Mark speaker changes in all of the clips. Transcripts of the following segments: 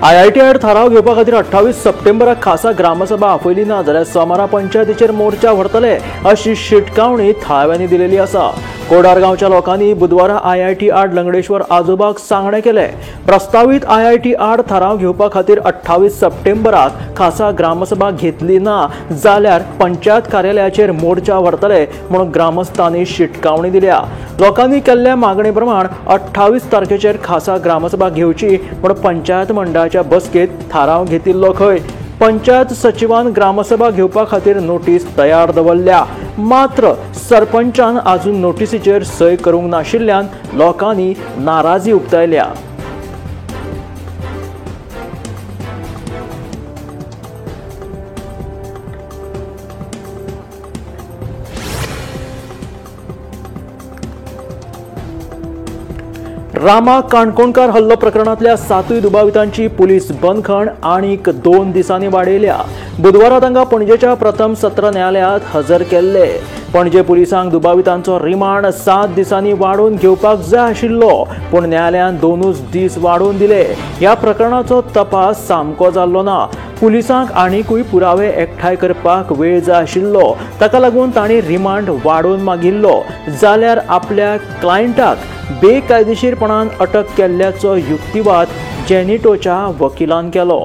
Speaker 1: IIT आड थाराव घेवपा खातीर 28 सप्टेंबराक खासा ग्रामसभा आपयली ना जाल्यार सोमारा पंचायतीचेर मोर्चा व्हरतले अशी शिटकावणी थळाव्यांनी दिलेली आसा। कोडार गांवच्या लोकांनी बुधवारा आयआयटी आड लंगडेश्वर आजोबाक सांगणे केले। प्रस्तावित आयआयटी आड थाराव घेवपा खातीर 28 सप्टेंबराक खासा ग्रामसभा घेतली ना जाल्यार पंचायत कार्यालयाचेर मोर्चा व्हरतले म्हणून ग्रामस्थांनी शिटकावणी दिल्या। लोकांनी केल्ल्या मागणे प्रमाण 28 तारखेचेर खासा ग्रामसभा घेवची म्हणून पंचायत मंडळाच्या बसकेत थाराव घेतिल्लो खंय। पंचायत सचिवान ग्रामसभा घेवपा खातीर नोटीस तयार दवरल्या, मात्र सरपंचान अजून नोटीसीचेर सय करूंक नाशिल्ल्यान लोकांनी नाराजी उक्तायल्या। रामा काणकोणकार हल्लो प्रकरणांतल्या 7 दुबावितांची पुलीस बंदखण आनीक 2 दिसांनी वाडयल्या। बुधवारा तांकां पणजेच्या प्रथम सत्र न्यायालयांत हजर केल्ले। पणजे पुलिसांक दुबावितांचो रिमांड 7 दिसांनी वाडोवन घेवपाक जाय आशिल्लो, पूण न्यायालयान 2 दीस वाडोवन दिले। ह्या प्रकरणाचो तपास सामको जाल्लो ना। पुलिसांक आनीकूय पुरावे एकठांय करपाक वेळ जाय आशिल्लो, ताका लागून तांणी रिमांड वाडोवन मागिल्लो। जाल्यार आपल्या क्लायंटाक बेकायदेशीरपणान अटक केल्ल्याचो युक्तिवाद जेनिटोच्या वकिलान केलो।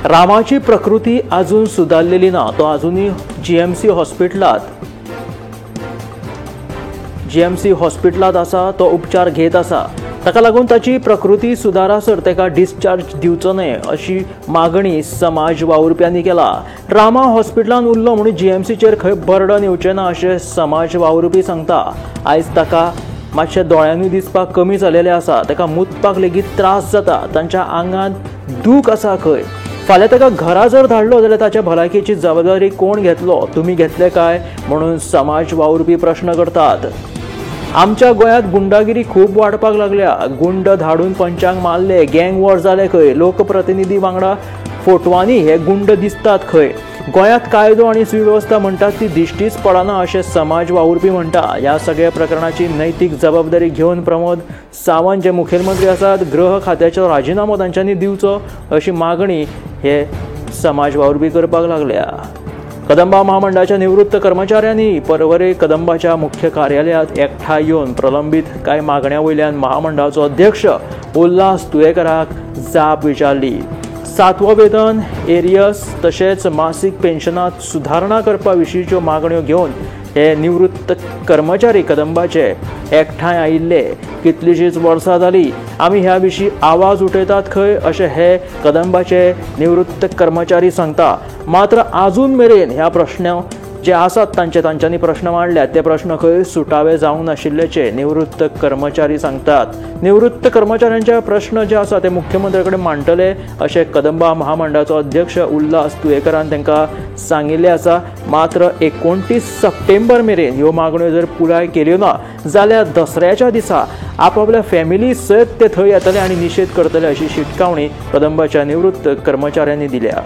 Speaker 1: रामाची प्रकृती अजून सुधारलेली ना। तो अजूनही जीएमसी हॉस्पिटलांत आसा, तो उपचार घेत आसा। ताका लागून ताची प्रकृती सुदारासर ताका डिस्चार्ज दिवचो न्हय अशी मागणी समाज वावुरप्यांनी केला। रामा हॉस्पिटलांत उरलो म्हणून जीएमसीचेर खंय बर्डन येवचें ना अशें समाज वावुरपी सांगता। आयज ताका मातशें दोळ्यांनी दिसपाक कमी जालेलें आसा, ताका मुतपाक लेगीत त्रास जाता, तांच्या आंगांत दूख आसा खंय। फाल्यां ताका घरा जर धाडलो जाल्यार ताच्या भलायकेची जबाबदारी कोण घेतलो, तुमी घेतले काय म्हणून समाज वावुरपी प्रश्न करतात। आमच्या गोंयांत गुंडागिरी खूब वाडपाक लागल्या। गुंड धाडून पंचांक मारले, गँग वॉर जाले खंय। लोकप्रतिनिधी वांगडा फोटवांनी हे गुंड दिसतात खंय। गोंयांत कायदो आनी सुवेवस्था म्हणटात ती दिश्टीच पडना अशें समाज वावुरपी म्हणटा। ह्या सगळ्या प्रकरणाची नैतीक जबाबदारी घेवन प्रमोद सावंत जे मुखेलमंत्री आसात, गृह खात्याचो राजिनामो तांच्यांनी दिवचो अशी मागणी हे समाज वावुरपी करपाक लागल्या। कदंबा महामंडळाच्या निवृत्त कर्मचाऱ्यांनी परवरे कदंबाच्या मुख्य कार्यालयांत एकठांय येवन प्रलंबीत कांय मागण्या वयल्यान महामंडळाचो अध्यक्ष उल्हास तुयेकराक जाप विचारली। 7वो वेतन, एरियस तशेंच मासीक पेन्शनांत सुदारणा करपा विशींच्यो मागण्यो घेवन हे निवृत्त कर्मचारी कदंबाचे एकठांय आयिल्ले। कितलीशींच वर्सां जाली आमी ह्या विशीं आवाज उठयतात खंय अशें हे कदंबाचे निवृत्त कर्मचारी सांगता। मात्र आजून मेरेन ह्या प्रश्न जे आसात तांच्यांनी प्रश्न मांडल्यात ते प्रश्न खंय सुटावे जावंक नाशिल्ल्याचे निवृत्त कर्मचारी सांगतात। निवृत्त कर्मचाऱ्यांचे प्रश्न जे आसा ते मुख्यमंत्र्या कडेन मांडटले अशें कदंबा महामंडळाचो अध्यक्ष उल्हास तुयेकरान तांकां सांगिल्लें आसा। मात्र 29 सप्टेंबर मेरेन ह्यो मागण्यो जर पुराय केल्यो ना जाल्यार दसऱ्याच्या दिसा आपापल्या फॅमिली सयत ते थंय येतले आनी निशेध करतले अशी शिटकावणी कदंबाच्या निवृत्त कर्मचाऱ्यांनी दिल्या।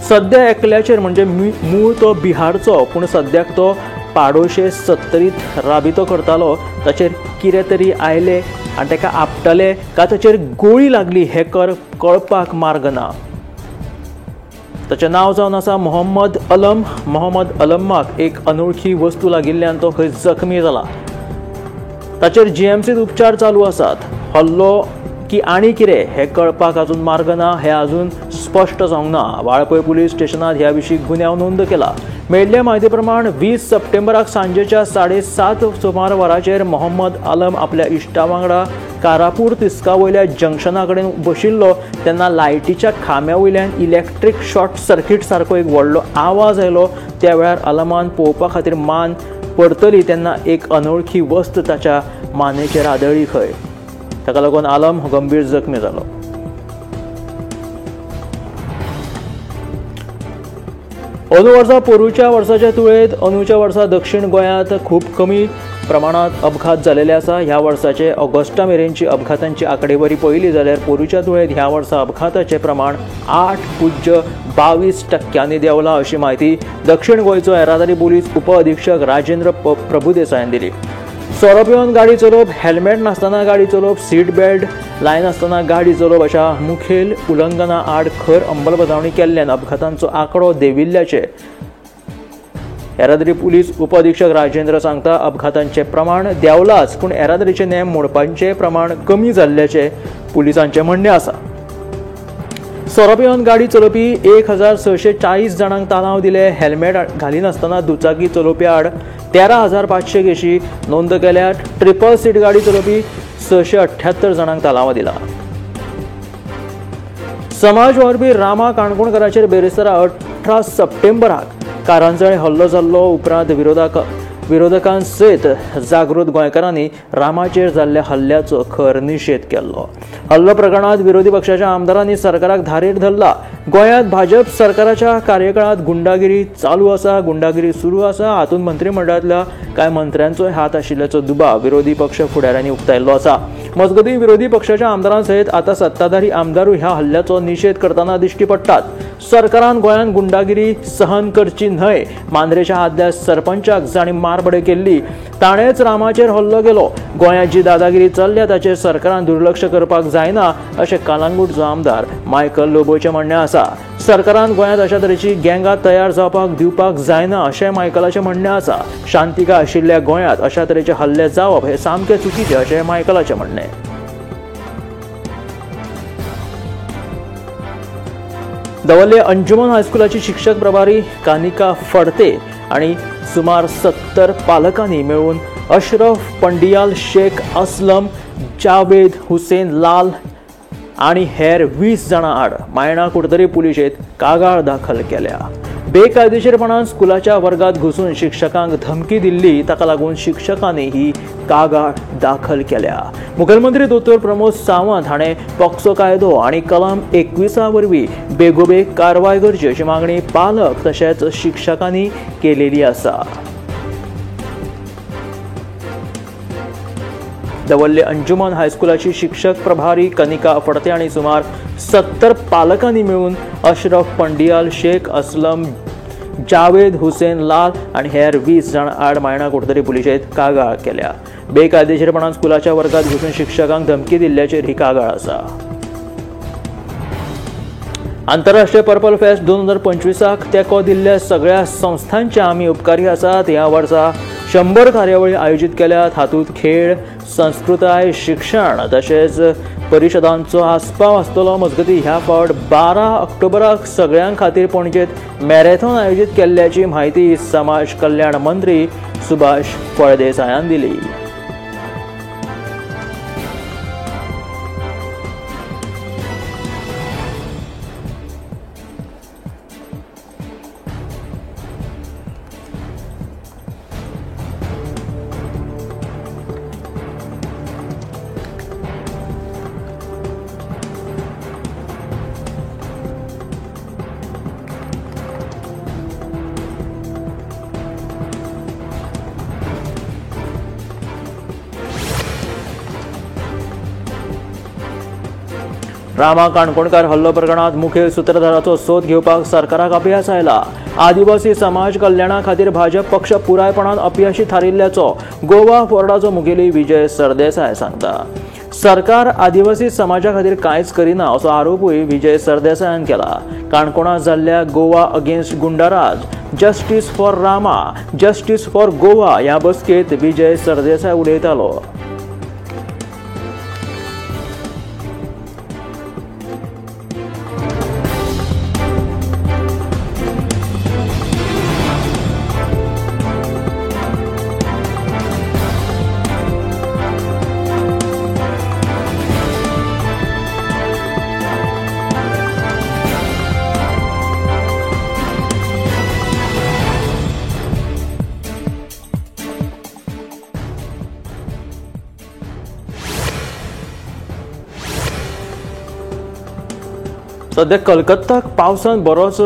Speaker 1: सद्या एकल्याचेर म्हणजे मूळ तो बिहारचो, पूण सद्याक तो पाडोशे 70 राबितो करतालो, ताचेर कितें तरी आयलें आनी ताका आपटले काय ताचेर गोळी लागली हें कळपाक मार्ग ना। ताचें नांव जावन आसा मोहम्मद अलम। मोहम्मद अलमाक एक अनोळखी वस्तू लागिल्ल्यान तो खंय जखमी जाला। ताचेर जीएमसीत उपचार चालू आसात। हल्लो की आनी कितें हें कळपाक अजून मार्ग ना, हें अजून स्पश्ट जावंक ना। वाळपय पुलीस स्टेशनांत ह्या विशीं गुन्यांव नोंद केला। मेळिल्ल्या म्हायती प्रमाण 20 सप्टेंबराक सांजेच्या 7:30 सुमार वरांचेर मोहम्मद आलम आपल्या इश्टा वांगडा कारापूर तिस्का वयल्या जंक्शना कडेन बशिल्लो तेन्ना लायटीच्या खांब्या वयल्यान इलेक्ट्रीक शॉर्ट सर्किट सारको एक व्हडलो आवाज आयलो। त्या वेळार आलमान पळोवपा खातीर मान परतली तेन्ना एक अनोळखी वस्त ताच्या मानेचेर आदळ्ळी खंय। ताका लागून आलम गंभीर जखमी जालो। अंदू वर्सा पोरूच्या वर्साच्या तुळेंत अंदूच्या वर्सा दक्षिण गोंयांत खूब कमी प्रमाणांत अपघात जालेले आसा. ह्या वर्साचे ऑगस्टा मेरेनची अपघातांची आंकडेवारी पळयली जाल्यार पोरूच्या तुळेंत ह्या वर्सा अपघाताचें प्रमाण 8.22% देंवलां अशी म्हायती दक्षिण गोंयचो येरादारी पोलीस उपअधिक्षक राजेंद्र प्रभुदेसायान दिली. सोरो पिवन गाडी चलोवप, हेल्मेट नासतना गाडी चलोवप, सीट बेल्ट लायनासतना गाडी चलोवप अशा मुखेल उल्लंघना आड खर अंमलबजावणी केल्ल्यान अपघातांचो आंकडो देंविल्ल्याचें येरादारी पुलीस उपअधिक्षक राजेंद्र सांगता. अपघातांचें प्रमाण देंवलाच, पूण येरादारीचे नेम मोडपाचें प्रमाण कमी जाल्ल्याचें पुलिसांचें म्हणणें आसा. सोरो पिवन गाडी चलोवपी 1640 जाणांक तालांव दिले. हेल्मेट घालिनासतना दुचाकी चलोवपी आड 13,500 केशी नोंद केल्या. ट्रिपल सीट गाडी चलोवपी 678 जाणांक तालांव दिला. समाज वावुरपी रामा काणकोणकराचेर बेरेस्तारा 18 सप्टेंबराक कारंजळे हल्लो जाल्लो. उपरांत विरोधकां सयत जागृत गोंयकारांनी रामाचेर जाल्ल्या हल्ल्याचो खर निशेध केल्लो. हल्लो प्रकरणांत विरोधी पक्षाच्या आमदारांनी सरकाराक धारेर धरला. गोंयांत भाजप सरकाराच्या कार्यकाळांत गुंडागिरी चालू आसा, गुंडागिरी सुरू आसा. हातूंत मंत्रीमंडळांतल्या कांय मंत्र्यांचोय हात आशिल्ल्याचो दुबाव विरोधी पक्ष फुडाऱ्यांनी उक्तायल्लो आसा. मजगतीं विरोधी पक्षाच्या आमदारां सयत आतां सत्ताधारी आमदारूय ह्या हल्ल्याचो निशेध करतना दिश्टी पडटात. सरकारान गोंयांत गुंडागिरी सहन करची न्हय. मांद्रेच्या आदल्या सरपंचाक जांणी मारबडय केल्ली ताणेंच रामाचेर हल्लो केलो. गोंयांत जी दादागिरी चल्ल्या ताचेर सरकारान दुर्लक्ष करपाक जायना अशें कलांगूटचो आमदार मायकल लोबोचें म्हणणें आसा. सरकारान गोंयांत अशा तरेची गँगां तयार जावपाक दिवपाक जायना अशें मायकलाचें म्हणणें आसा. शांतिका आशिल्ल्या गोंयांत अशा तरेचे हल्ले जावप हें सामकें चुकीचें अशें मायकलाचें म्हणणें. दवर्ले अंजुमन हायस्कुलाची शिक्षक प्रभारी कानिका फडते आनी सुमार 70 पालकांनी मेळून अशरफ पंडियाल, शेख असलम, जावेद हुसेन लाल आनी हेर 20 जाणां आड मायणा कुडतरी पुलिशेंत कागाळ दाखल केल्या. बेकायदेशीरपणान स्कुलाच्या वर्गात घुसून शिक्षकांक धमकी दिल्ली, ताका लागून शिक्षकांनी ही कागाळ दाखल केल्या. मुखेलमंत्री दोतोर प्रमोद सावंत हाणें पॉक्सो कायदो आनी कलम 21 वरवीं बेगोबेग कारवाय करची अशी मागणी पालक तशेंच शिक्षकांनी केलेली आसा. दवर्ले अंजुमन हायस्कुलाची शिक्षक प्रभारी कनिका फडते आनी सुमार 70 पालकांनी मेळून अशरफ पंडियाल, शेख असलम, जावेद हुसेन लाल आनी हेर 20 जाण आड मायणा कुडतरी पुलिशेंत कागाळ केल्या. बेकायदेशीरपणान स्कुलाच्या वर्गात घुसून शिक्षकांक धमकी दिल्ल्याचेर ही कागाळ आसा. आंतरराष्ट्रीय पर्पल फेस्ट 2025 तेंको दिल्ल्या सगळ्या संस्थांचे आमी उपकारी आसात. ह्या वर्सा 100 कार्यावळी आयोजीत केल्यात. हातूंत खेळ, संस्कृताय, शिक्षण तशेंच परिशदांचो आस्पाव आसतलो. मजगतीं ह्या फावट 12 ऑक्टोबराक सगळ्यां खातीर पणजेंत मॅरेथॉन आयोजीत केल्ल्याची म्हायती समाज कल्याण मंत्री सुभाष फळदेसायान दिली. रामा काणकोणकार हल्लो प्रकरणात मुखेल सूत्रधाराचो सोद घेवपाक सरकाराक अपेस आयला. आदिवासी समाज कल्याणा खातीर भाजप पक्ष पुरायपणान अपयशी थारिल्ल्याचो गोवा फॉरवर्डाचो मुखेली विजय सरदेसाय सांगता. सरकार आदिवासी समाजा खातीर कांयच करिना असो आरोपूय विजय सरदेसायान केला. काणकोणांत जाल्ल्या Goa against Gundaraj, justice for Rama, justice for Goa ह्या बसकेंत विजय सरदेसाय उलयतालो. सध्या कलकत्ताक पावसान बरोच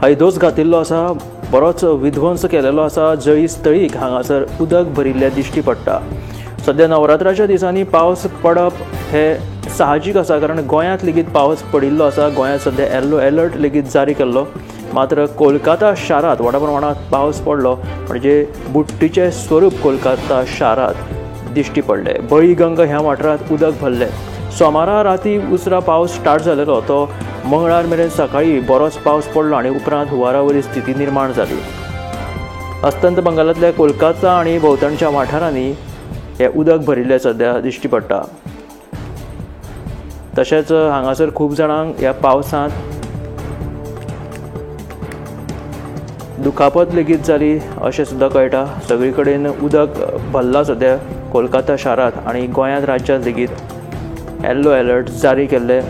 Speaker 1: हैदोस घातिल्लो आसा, बरोच विध्वंस केलेलो आसा। जळी स्थळीक हांगासर उदक भरिल्लें दिश्टी पडटा। सद्या नवरात्राच्या दिसांनी पावस पडप हे साहजीक आसा, कारण गोंयांत लेगीत पावस पडिल्लो आसा। गोंयांत सद्या येल्लो अलर्ट लेगीत जारी केल्लो, मात्र कोलकाता शारांत व्हडा प्रमाणांत पावस पडलो म्हणजे बुट्टीचें स्वरूप कोलकाता शारांत दिश्टी पडलें। बळीगंगा ह्या वाठारांत उदक भरलें। सोमारा राती उसरां पावस स्टार्ट जालेलो तो मंगळार मेरेन सकाळी बरोच पावस पडलो आनी उपरांत हुंवारावरी स्थिती निर्माण जाली। अस्तंत बंगालांतल्या कोलकाता आनी भोंवतणच्या वाठारांनी हें उदक भरिल्लें सद्या दिश्टी पडटा। तशेंच हांगासर खूब जाणांक ह्या पावसांत दुखापत लेगीत जाली अशें सुद्दां कळटा। सगळी कडेन उदक भरलां सद्या कोलकाता शारांत आनी गोंयांत राज्यांत लेगीत येल्लो अलर्ट जारी केल्ले।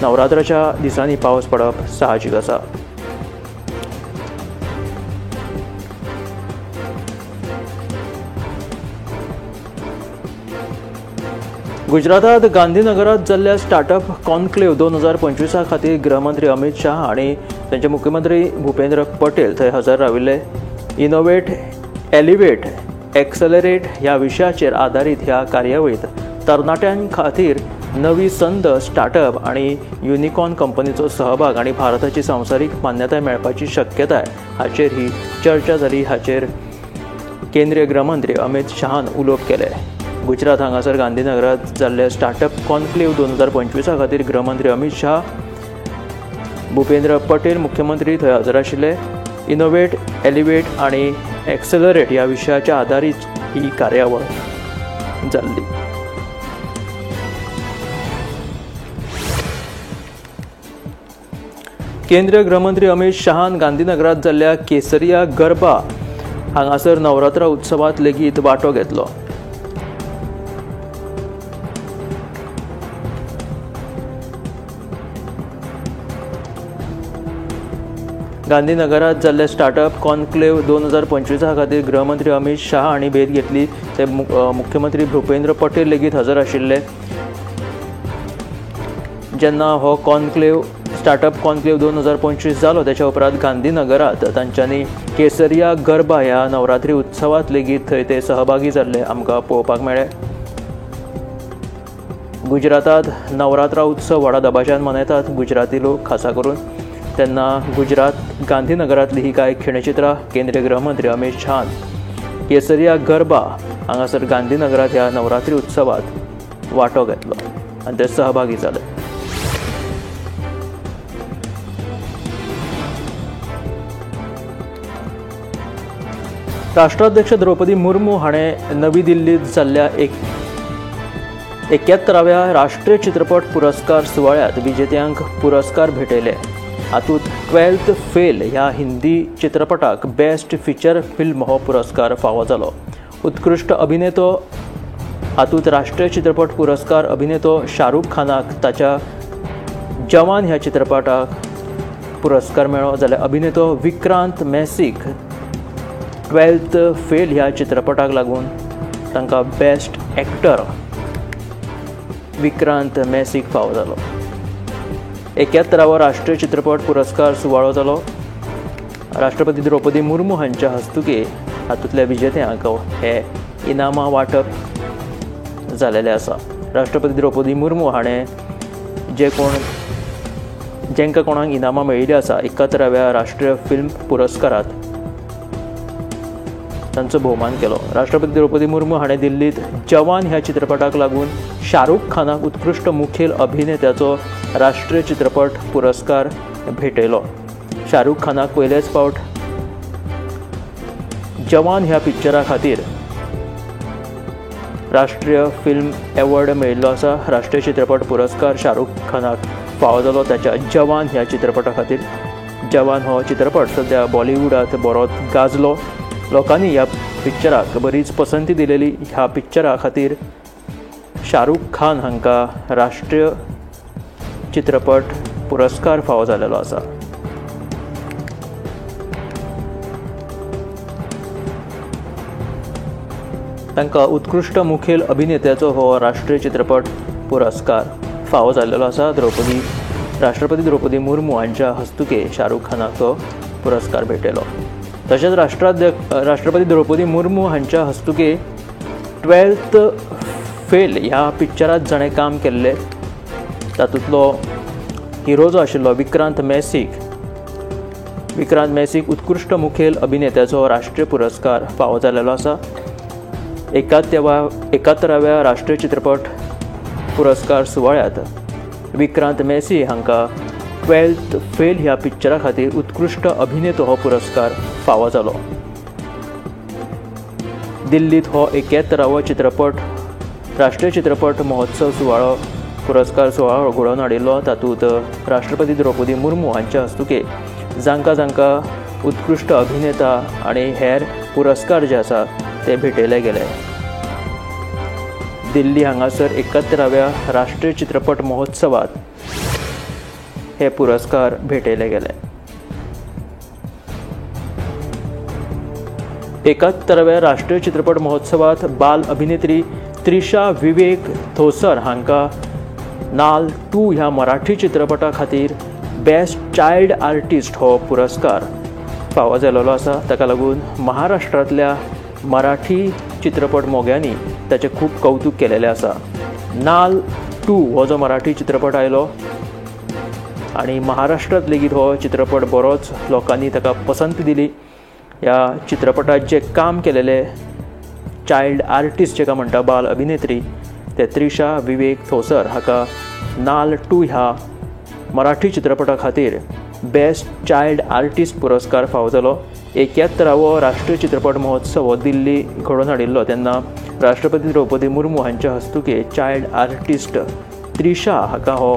Speaker 1: नवरात्राच्या दिसांनी पावस पडप साहजीक आसा। गुजरातात गांधीनगरात जाल्ल्या स्टार्टअप कॉन्क्लेव्ह 2025 खातीर गृहमंत्री अमित शाह आनी तांचे मुख्यमंत्री भूपेंद्र पटेल थंय हजर राविल्ले। इनोवेट, एलिवेट, एक्सेलरेट ह्या विशयाचेर आदारीत ह्या कार्यावळींत तरणाट्यां खातीर नवी संद, स्टार्टअप आनी युनिकॉर्न कंपनीचो सहभाग आनी भारताची संवसारीक मान्यताय मेळपाची शक्यताय हाचेर ही चर्चा जाली। हाचेर केंद्रीय गृहमंत्री अमित शहान उलोवप केलें। गुजरात हांगासर गांधीनगरात जाल्ले स्टार्टअप कॉन्क्लेव्ह 2025 खातीर गृहमंत्री अमित शाह, भूपेंद्र पटेल मुख्यमंत्री थंय हजर आशिल्ले। इनोवेट, एलिवेट आनी एक्सेलरेट ह्या विशयाच्या आदारीत ही कार्यावळ जाल्ली। केंद्रीय गृहमंत्री अमित शहान गांधीनगरात जाल्ल्या केसरिया गरबा हांगासर नवरात्र उत्सवात लेगीत वांटो घेतलो। गांधीनगरात जाल्ले स्टार्टअप कॉन्क्लेव्ह 2025 खातीर गृहमंत्री अमित शाह हांणी भेट घेतली। ते मुख्यमंत्री भूपेंद्र पटेल लेगीत हजर आशिल्ले। जेन्ना हो कॉन्क्लेव्ह स्टार्टअप कॉन्क्लेव्ह 2025 जालो त्याच्या उपरांत गांधीनगरात तांच्यांनी केसरिया गरबा ह्या नवरात्री उत्सवात लेगीत थंय ते सहभागी जाल्ले आमकां पळोवपाक मेळ्ळे। गुजरातात नवरात्रा उत्सव व्हडा दबाज्यान मनयतात गुजराती लोक खासा करून। तेन्ना गुजरात गांधीनगरांतली ही कांय खिणचित्रां केंद्रीय गृहमंत्री अमित शहान केसरिया गरबा हांगासर गांधीनगरांत ह्या नवरात्री उत्सवात वांटो घेतलो आनी ते सहभागी जाले। राष्ट्राध्यक्ष द्रौपदी मुर्मू हाणें नवी दिल्लींत जाल्ल्या 71व्या राष्ट्रीय चित्रपट पुरस्कार सुवाळ्यांत विजेत्यांक पुरस्कार भेटयले। हातूंत 12th fail ह्या हिंदी चित्रपटाक बेस्ट फिचर फिल्म हो पुरस्कार फावो जालो। उत्कृश्ट अभिनेतो हातूंत राष्ट्रीय चित्रपट पुरस्कार अभिनेतो शाहरुख खानाक ताच्या जवान ह्या चित्रपटाक पुरस्कार मेळ्ळो, जाल्यार अभिनेतो विक्रांत मेसीक 12th fail ह्या चित्रपटाक लागून तांकां बेस्ट एक्टर विक्रांत मेसीक फावो जालो। 71वो राष्ट्रीय चित्रपट पुरस्कार सुवाळो जालो। राष्ट्रपती द्रौपदी मुर्मू हांच्या हस्तुकी हातूंतल्या विजेत्यांक हे इनामां वांटप जालेलें आसा। राष्ट्रपती द्रौपदी मुर्मू हाणें जे कोण जेंकां कोणाक इनामां मेळिल्लीं आसा 71व्या राष्ट्रीय फिल्म पुरस्कारांत तांचो भोवमान केलो। राष्ट्रपती द्रौपदी मुर्मू हाणें दिल्लींत जवान ह्या चित्रपटाक लागून शाहरुख खानाक उत्कृश्ट मुखेल अभिनेत्याचो राष्ट्रीय चित्रपट पुरस्कार भेटयलो। शाहरुख खानाक पयलेच फावट जवान ह्या पिक्चरा खातीर राष्ट्रीय फिल्म एवॉर्ड मेळिल्लो आसा। राष्ट्रीय चित्रपट पुरस्कार शाहरुख खानाक फावो जालो ताच्या जवान ह्या चित्रपटा खातीर। जवान हो चित्रपट सद्या बॉलिवूडांत बरोच गाजलो। लोकांनी ह्या पिक्चराक बरीच पसंती दिलेली। ह्या पिक्चरा खातीर शाहरुख खान हांकां राष्ट्रीय चित्रपट पुरस्कार फावो जालेलो आसा। तांकां उत्कृश्ट मुखेल अभिनेत्याचो हो राष्ट्रीय चित्रपट पुरस्कार फावो जालेलो आसा। द्रौपदी राष्ट्रपती द्रौपदी मुर्मू हांच्या हस्तुके शाहरुख खानाक तो पुरस्कार भेटयलो. तशेंच राष्ट्रपती द्रौपदी मुर्मू हांच्या हस्तुके 12th fail ह्या पिक्चरांत जाणें काम केल्लें तातूंतलो हिरो जो आशिल्लो विक्रांत मेसीक उत्कृश्ट मुखेल अभिनेत्याचो राष्ट्रीय पुरस्कार फावो जाल्लो आसा. 71व्या राष्ट्रीय चित्रपट पुरस्कार सुवाळ्यांत विक्रांत मेसी हांकां 12th fail ह्या पिक्चरा खातीर उत्कृश्ट अभिनेतो हो पुरस्कार फावो जालो. दिल्लींत हो 71वो चित्रपट राष्ट्रीय चित्रपट महोत्सव सुवाळो पुरस्कार सुवाळो घडोवन हाडिल्लो. तातूंत राष्ट्रपती द्रौपदी मुर्मू हांच्या हस्तुके जांकां जांकां उत्कृश्ट अभिनेता आनी हेर पुरस्कार जे आसा ते भेटयले गेले. दिल्ली हांगासर 71व्या राष्ट्रीय चित्रपट महोत्सवात हे पुरस्कार भेटयले गेले. 71व्या राष्ट्रीय चित्रपट महोत्सवात बाल अभिनेत्री त्रिशा विवेक थोसर हांकां नाल 2 ह्या मराठी चित्रपटा खातीर बेस्ट चायल्ड आर्टिस्ट हो पुरस्कार फावो जाल्लो आसा. ताका लागून महाराष्ट्रांतल्या मराठी चित्रपट मोग्यांनी ताचें खूब कौतूक केलेलें आसा. नाल 2 हो जो मराठी चित्रपट आयलो आनी महाराष्ट्रांत लेगीत हो चित्रपट बरोच लोकांनी ताका पसंती दिली. ह्या चित्रपटात जे काम केलेले चायल्ड आर्टिस्ट जेका म्हणटा बाल अभिनेत्री ते त्रिशा विवेक थोसर हाका नाल 2 ह्या मराठी चित्रपटा खातीर बेस्ट चायल्ड आर्टिस्ट पुरस्कार फावो जालो. 71वो राष्ट्रीय चित्रपट महोत्सव हो दिल्ली घडोवन हाडिल्लो तेन्ना राष्ट्रपती द्रौपदी मुर्मू हांच्या हस्तुके चायल्ड आर्टिस्ट त्रिशा हाका हो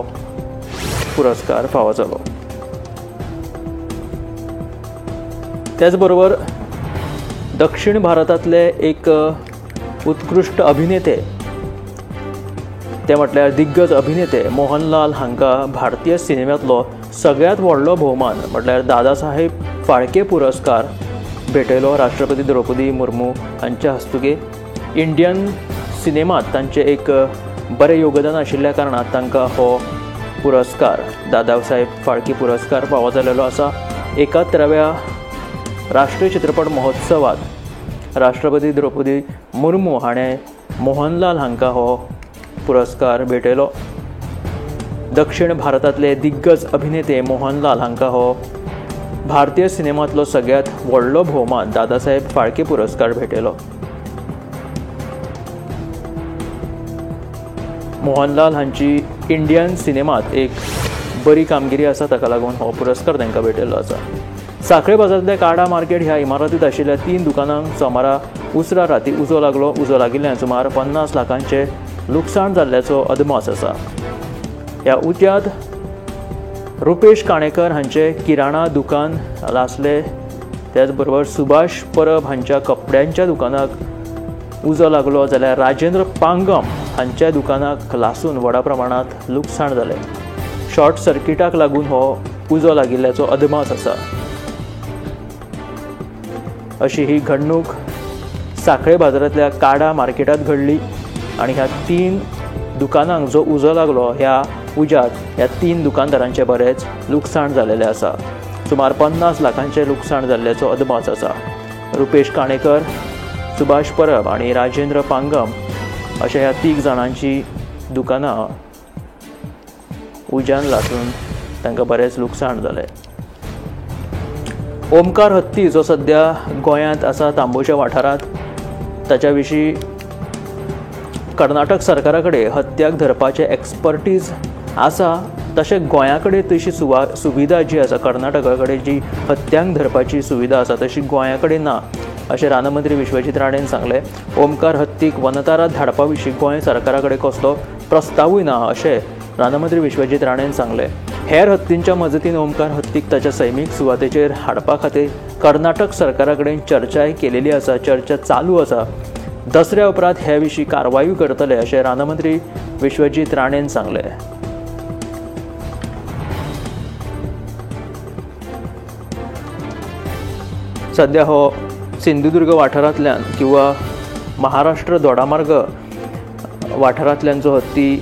Speaker 1: पुरस्कार फावो जालो. त्याचबरोबर दक्षिण भारतांतले एक उत्कृश्ट अभिनेते ते म्हटल्यार दिग्गज अभिनेते मोहनलाल हांकां भारतीय सिनेमांतलो सगळ्यांत व्हडलो भोवमान म्हटल्यार दादासाहेब फाळके पुरस्कार भेटयलो राष्ट्रपती द्रौपदी मुर्मू हांच्या हस्तुके. इंडियन सिनेमांत तांचें एक बरें योगदान आशिल्ल्या कारणान तांकां हो पुरस्कार दादासाहेब फाळके पुरस्कार फावो जाल्लो आसा. 71व्या राष्ट्रीय चित्रपट महोत्सवात राष्ट्रपती द्रौपदी मुर्मू हाणें मोहनलाल हांकां हो पुरस्कार भेटयलो. दक्षिण भारतांतले दिग्गज अभिनेते मोहनलाल हांकां हो भारतीय सिनेमांतलो सगळ्यांत व्हडलो भोवमान दादासाहेब फाळके पुरस्कार भेटयलो. मोहनलाल हांची इंडियन सिनेमांत एक बरी कामगिरी आसा, ताका लागून हो पुरस्कार तांकां भेटयल्लो आसा. साखळे बाजारांतल्या काडा मार्केट ह्या इमारतींत आशिल्ल्या 3 दुकानांक सोमारा उसरा राती उजो लागलो. उजो लागिल्ल्यान सुमार 50 लाखांचें लुकसाण जाल्ल्याचो अदमास आसा. ह्या उज्यांत रुपेश काणेकर हांचें किराणा दुकान लासलें. त्याचबरोबर सुभाष परब हांच्या कपड्यांच्या दुकानाक उजो लागलो, जाल्यार राजेंद्र पांगम हांच्या दुकानाक लासून व्हडा प्रमाणांत लुकसाण जालें. शॉर्ट सर्किटाक लागून हो उजो लागिल्ल्याचो अदमास आसा. अशी ही घडणूक साखळे बाजारांतल्या काडा मार्केटांत घडली आनी ह्या 3 दुकानांक जो उजो लागलो ह्या उज्यांत ह्या 3 दुकानदारांचें बरेंच लुकसाण जालेलें आसा. सुमार 50 लाखांचें लुकसाण जाल्ल्याचो अदमास आसा. रुपेश काणेकर, सुभाष परब आनी राजेंद्र पांगम अशा ह्या 3 जाणांची दुकानां उज्यान लासून तांकां बरेंच लुकसाण जालें. ओमकार हत्ती जो सद्या गोंयांत आसा तांबोच्या वाठारांत, ताच्या विशीं कर्नाटक सरकारा कडेन हत्त्याक धरपाचें एक्सपर्टीज आसा, तशें गोंया कडेन तशी सुविधा जी आसा, कर्नाटका कडेन जी हत्त्यांक धरपाची सुविधा आसा तशी गोंया कडेन ना अशें रानमंत्री विश्वजीत राणेन सांगलें. ओमकार हत्तीक वनतारात धाडपा विशीं गोंय सरकारा कडेन कसलो प्रस्तावूय ना अशें रानमंत्री विश्वजीत राणेन सांगलें. हेर हत्तींच्या मजतीन ओमकार हत्तीक ताच्या सैमीक सुवातेचेर हाडपा खातीर कर्नाटक सरकारा कडेन चर्चाय केलेली आसा, चर्चा चालू आसा. दसऱ्या उपरांत हे विशीं कारवायूय करतले अशें रानमंत्री विश्वजीत राणेन सांगलें. सद्या हो सिंधुदुर्ग वाठारांतल्यान किंवा महाराष्ट्र दोडामार्ग वाठारांतल्यान जो हत्ती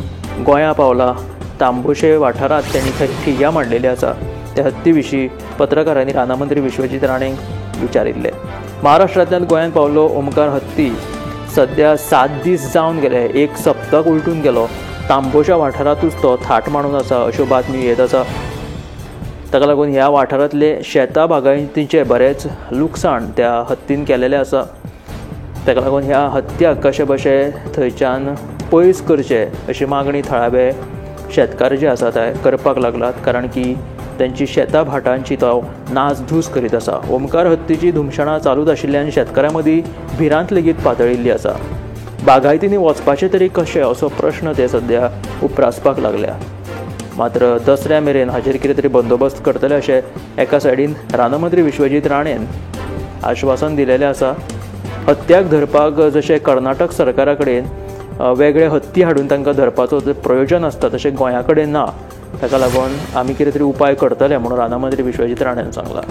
Speaker 1: गोंया पावला तांबोशे वाठारांत तेणी थंय ठिय्या मांडलेली आसा. त्या हत्ती विशीं पत्रकारांनी रानामंत्री विश्वजीत राणेंक विचारिल्लें. महाराष्ट्रांतल्यान गोंयांत पावलो ओमकार हत्ती सद्या 7 दीस जावन गेले, एक सप्तक उलटून गेलो. तांबोशा वाठारांतूच तो थाट मांडून आसा अश्यो बातमी येत आसा. ताका लागून ह्या वाठारांतले शेतां बागायतींचें बरेंच लुकसाण त्या हत्तीन केलेलें आसा. ताका लागून ह्या हत्त्याक कशें बशें थंयच्यान पयस करचें अशी मागणी थळावे शेतकार जे आसा ते करपाक लागलात, कारण की त्यांची शेतां भाटांची तो नासधूस करीत आसा. ओमकार हत्तीची धुमशणां चालूच आशिल्ल्यान शेतकारां मदीं भिरांत लेगीत पातळिल्ली आसा. बागायतींनी वचपाचें तरी कशें असो प्रश्न ते सद्या उप्रासपाक लागल्या. मात्र दसऱ्या मेरेन हाचेर कितें तरी बंदोबस्त करतले अशें एका सायडीन रानमंत्री विश्वजीत राणेन आश्वासन दिलेलें आसा. हत्त्याक धरपाक जशें कर्नाटक सरकारा कडेन वेगळे हत्ती हाडून तांकां धरपाचो प्रयोजन आसता तशें गोंया कडेन ना. ताका लागून आमी कितें तरी उपाय करतले म्हणून रानमंत्री विश्वजीत राणेन सांगलां.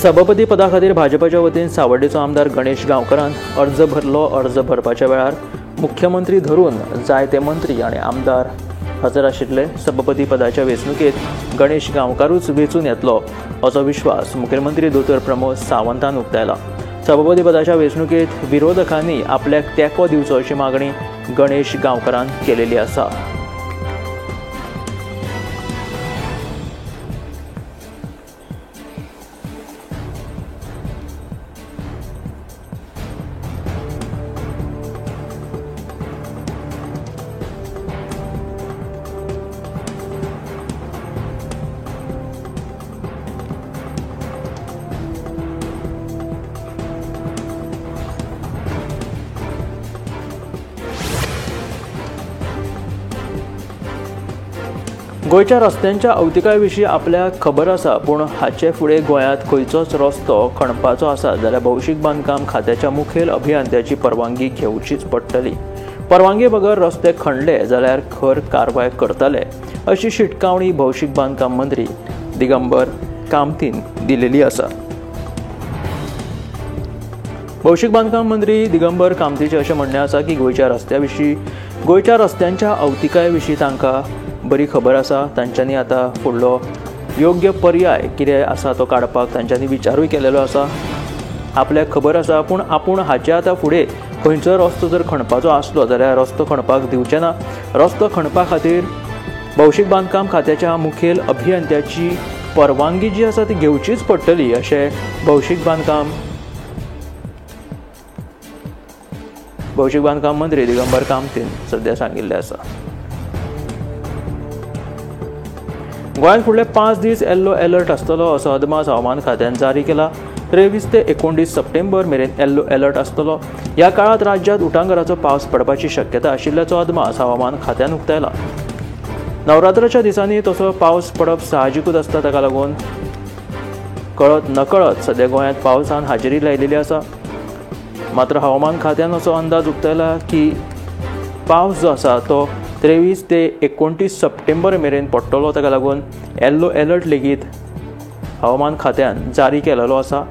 Speaker 1: सभापती पदा खातीर भाजपाच्या वतीन सावर्डेचो आमदार गणेश गांवकरान अर्ज भरलो. अर्ज भरपाच्या वेळार मुख्यमंत्री धरून जायते मंत्री आनी आमदार हजर आशिल्ले. सभापती पदाच्या वेंचणुकेंत गणेश गांवकारूच वेंचून येतलो असो विश्वास मुखेलमंत्री दोतोर प्रमोद सावंतान उक्तायला. सभापती पदाच्या वेंचणुकेंत विरोधकांनी आपल्याक तेंको दिवचो अशी मागणी गणेश गांवकरान केलेली आसा. गोंयच्या रस्त्यांच्या अवतिकाये विशीं आपल्याक खबर आसा, पूण हाचे फुडें गोंयांत खंयचोच रस्तो खणपाचो आसा जाल्यार भौशीक बांदकाम खात्याच्या मुखेल अभियंत्याची परवानगी घेवचीच पडटली. परवानगे बगर रस्ते खणले जाल्यार खर कारवाय करतले अशी शिटकावणी भौशीक बांदकाम मंत्री दिगंबर कामतीन दिलेली आसा. भौशीक बांदकाम मंत्री दिगंबर कामतीचें अशें म्हणणें आसा की गोंयच्या रस्त्यांच्या अवतिकाये विशीं तांकां बरी खबर आसा. तांच्यांनी आतां फुडलो योग्य पर्याय कितें आसा तो काडपाक तांच्यांनी विचारूय केलेलो आसा. आपल्याक खबर आसा, पूण आपूण हाचे आतां फुडें खंयचो रस्तो जर खणपाचो आसलो जाल्यार रस्तो खणपाक दिवचे ना. रस्तो खणपा खातीर भौशीक बांदकाम खात्याच्या मुखेल अभियंत्याची परवानगी जी आसा ती घेवचीच पडटली अशें भौशीक बांदकाम मंत्री दिगंबर कामतीन सद्या सांगिल्लें आसा. गोंयांत फुडले 5 दीस येल्लो अलर्ट आसतलो असो अदमास हवामान खात्यान जारी केला. 23 ते 19 सप्टेंबर मेरेन येल्लो अलर्ट आसतलो. ह्या काळांत राज्यांत उटांगाराचो पावस पडपाची शक्यता आशिल्ल्याचो अदमास हवामान खात्यान उक्तायला. नवरात्राच्या दिसांनी तसो पावस पडप साहजिकूच आसता. ताका लागून कळत नकळत सद्या गोंयांत पावसान हाजेरी लायलेली आसा. मात्र हवामान खात्यान असो अंदाज उक्तायला की पावस जो आसा तो 23 ते 29 सप्टेंबर मेरेन पडटलो. ताका लागून येल्लो अलर्ट लेगीत हवामान खात्यान जारी केलेलो आसा.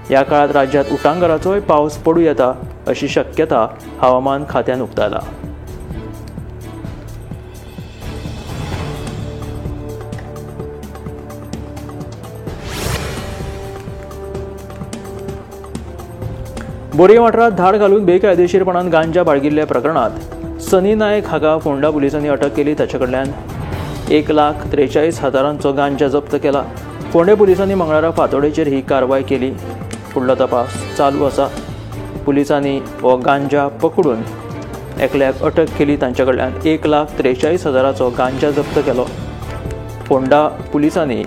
Speaker 1: ह्या काळांत राज्यांत उटांगाराचोय पावस पडूं येता अशी शक्यता हवामान खात्यान उक्तायला. बोरये वाठारांत धाड घालून बेकायदेशीरपणान गांजा बाळगिल्ल्या प्रकरणांत सनी नायक हाका फोंडा पुलिसांनी अटक केली. ताचे कडल्यान 1,43,000 गांजा जप्त केला. फोंडे पुलिसांनी मंगळारा फांतोडेचेर ही कारवाय केली. फुडलो तपास चालू आसा. पुलिसांनी हो गांजा पकडून एकल्याक अटक केली. तांचे कडल्यान 1,43,000 गांजा जप्त केलो. फोंडा पुलिसांनी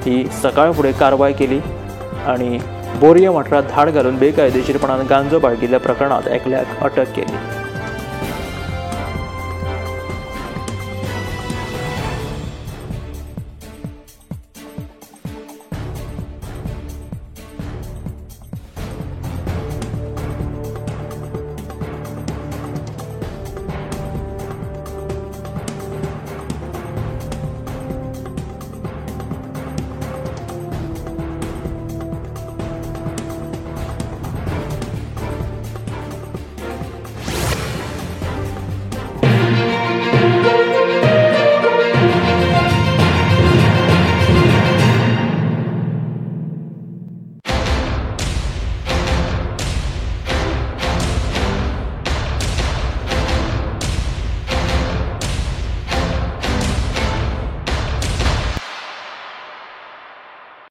Speaker 1: ही सकाळ फुडें कारवाय केली आनी बोरये वाठारांत धाड घालून बेकायदेशीरपणान गांजो बाळगिल्ल्या प्रकरणांत एकल्याक अटक केली.